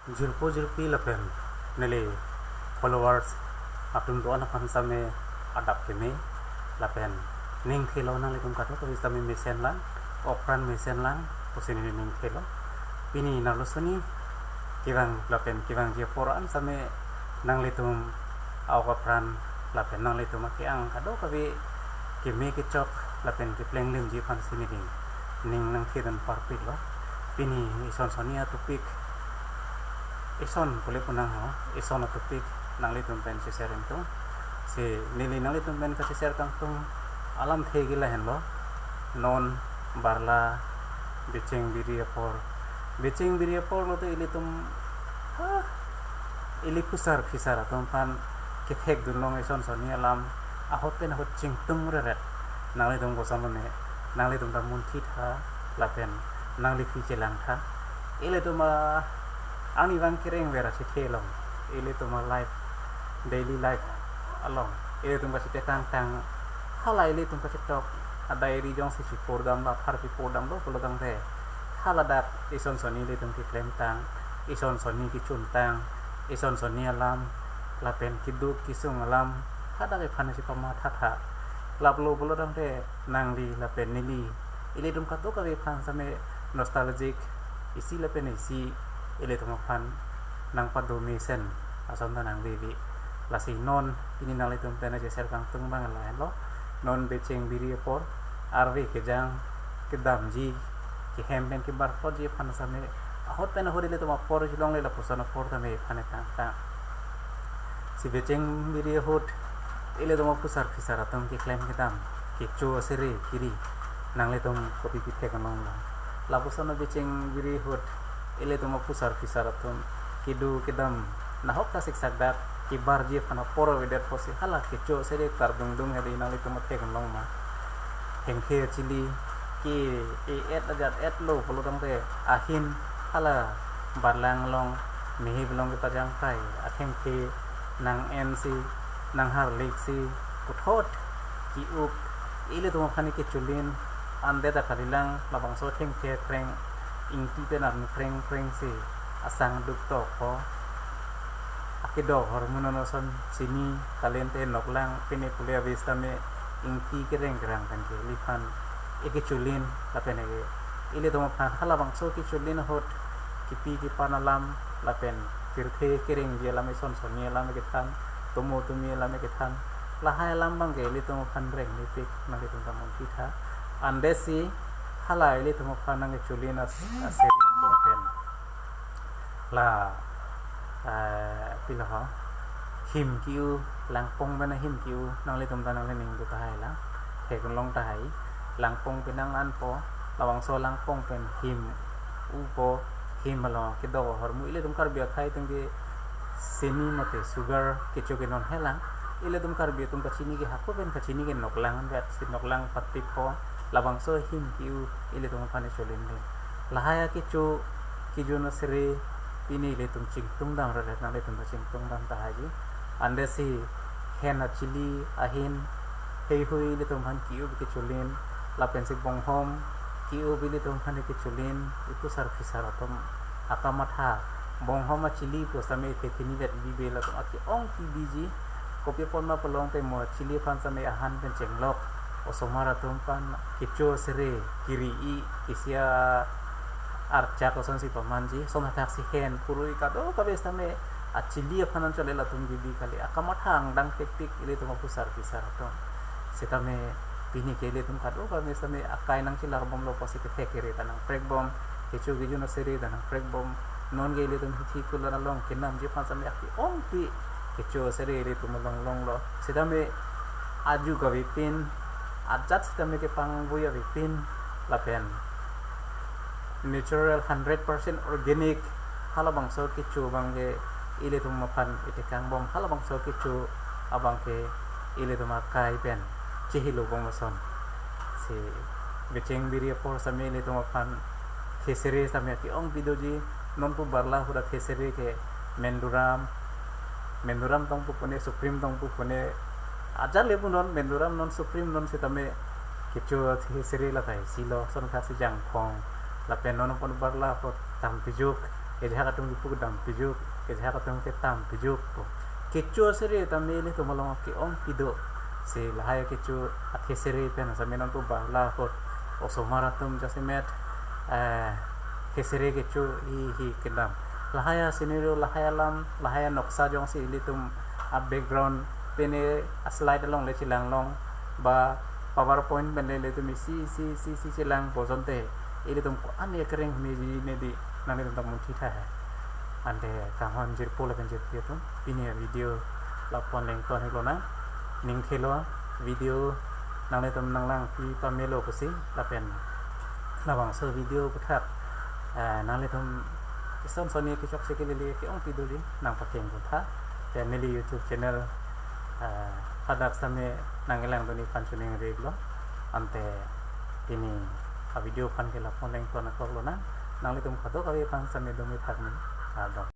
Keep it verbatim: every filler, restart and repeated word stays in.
Jirpo jirpi lapen neli followers atum do-an aphan same adap keme lapen ning thelo, nanglitum kadokave same mesenlang, ok pran mesenlang pusi neli ning thelo. Pini arlosoni kevang lapen kevangji apor an same nanglitum a-ok apran lapen nanglitum ake-ang kadokave keme kechok lapen keplenglemji aphansi neli ning nangthedun parpiklo. Pini ison sonni a-topic, ison pule punang ho, ison a-topic nanglitum pen che-share ingtung. Si neli nanglitum pen kache-share kangtung alamthe ke lahenlo. Non barla becheng biri apor. Becheng biri apor lote ilitum, ha, ili phusar phisar atum aphan kethekdun long ison sonni alam ahut pen ahut chingtung reret. Nanglitum koson mane, nanglitum ta munthi tha lapen nangliphi chelang tha. Ilitum a, arnivang kereng vera chethe along, ilitum a-life, daily life along ilitum kachete tangtang, hala ilitum kachetok a-diary jongsi chipor damlo, aphar chipor damlo pulo tangte, haladak ison sonni ilitum keklemtang, ison sonni kechuntang, ison sonni alam lapen keduk kesung alam, hadak ephan si pamatha tha. Laplo pulo tangte nangli lapen neli, ilitum kadokave aphan same nostalgic isi lapen isi ilitum aphan nangpado mesen ason ta nangvevi. Lasi non pini nanglitum pen che-share kangtung abang lahenlo. Non becheng biri apor, arve kejang, kedamji, kehem pen kebarpotji aphan same ahut pen ahut ilitum apor chelongle, lapuson apor tame ephan tangtang. Si becheng biri ahut ilitum aphusar phisar atum keklem kedam, kecho asere kiri, nanglitum kopi pithek anong lang. Lapuson becheng biri ahut ilitum aphusar phisar atum keduk kedam nahok ta siksak dak, kebarji aphan apor avedet pusi hala kecho asere kardungdung hedi, nanglitum athek anong ma? Hengphe achili ke-e-et ajat-et lo pulo tangte ahin hala barlang along, mehip along kepajang kai akhengphe nang-ensi, nangharliksi, puthot ki-up ilitum aphan kecholin, andet ta kalilang, labangso thengphe kreng, ingti pen arni kreng kreng si asang duk tok ho. Akedok ahormu non ason chini, kalite noklang, pine pule avis tame ingti kereng kerang pen ke iliphan ekecholin lapen ke ilitum aphan halabangso kecholin ahut kepi kepan alam lapen pirthe kerengji alam, ison sonni alam kethan, tomo tomi alam kethan, lahai alam abang ke ilitum aphan reng nipik, nanglitum ta munthi tha. Andesi hala ilitum aphan nangkecholin as-, aseri pen la, eh, pilo ho, him ke-u, langpong pen ahim ke-u, nanglitum ta nanglining do tahai lang, theklong tahai. Langpong penang anpo, labangso langpong pen him upo, him along kedok ahormu. Ilitum Karbi akhei atum ke seni mate sugar kecho ke non helang. Ilitum Karbi atum kachini ke hako pen kachini ke noklang anvet si noklang patipo, labangso him ke-u ilitum aphan cholin le. Lahai akecho kejun asere pini ilitum chingtung dam reret, nanglitum ta chingtung dam tahai ji. Andesi hen achili ahin heihui ilitum aphan ke-u kecholin, lapensi bonghom ke-u ilitum aphan kecholin, iphusar phisar atum akamatha, bonghom achili pu same the thini vet bibe latum ake-ong pibiji. Kopi apot ma pulo tangte mo achili aphan same ahan pen chenglok, osomar atum aphan kecho asere kiri-i, isi archak asonsi pamanji, son athak si hen purui kadokave same achili aphan an chole latum bibi kali, akamatha angdang tektik ilitum aphusar phisar atum. Sitame pini ke ilitum kadokave same akai nangchelar bomlo pusi kethek kere ta nangprek bom, kecho kejun asere ta nangprek bom. Non ke ilitum hithi kulan along kenamji aphan same ake-ong pi kecho asere ilitum along longlo. Sitame aju kavepin, ajat sitame kepangbui avepin, lapen natural, hundred percent organic, halabangso kecho abang ke ilitum aphan itekang bom, halabangso kecho abang ke ilitum akai pen chihilo bom ason. Si becheng biri apor same ilitum aphan khesere same ake-ong pi doji, non pu barla ahut akhesere ke menduram, menduram tong pu pune, supreme tong pu pune, ajat le pu non, menduram non, supreme non, sitame kecho akhesere la tahai silo, son athak si jangphong, lapen non pu barla ahut tampijok, kejahak atum kipu kedam pijuk, kejahak atum ketam pijuk pu. Kecho asere tame ilitum along ke-ongpi do. Si lahai kecho athe sere pen sami nonpu ba la ahut osomar atum jasemet, eh, athe sere kecho hi hi kedam. Lahai a-scenario, lahai alam, lahai anoksa jongsi ilitum a-background pen a-slide along le chelang long ba PowerPoint pen le ilitum isi isi isi isi chelang pujonte ilitum ko-an ekreng meji ne di nanglitum ta munthi tha he. Ante kanghon jirpo lapen jirpi atum, pini a-video lapu-an le ington-ik lonang. Ning thelo video nanglitum nanglangpi pamelo pusi lapen labangso video aputhak, eh, nanglitum ison soni kechok si kelele ke-ongpi doji nangpakeng puthak. Te neli YouTube channel, eh, hadak sami nangkelang dun-ik aphan choningri-iklo. Ante pini a-video aphan ke lapu-an le ington-ik lonang. Nanglitum kadokave aphan sami dumi thak ni. Kardom.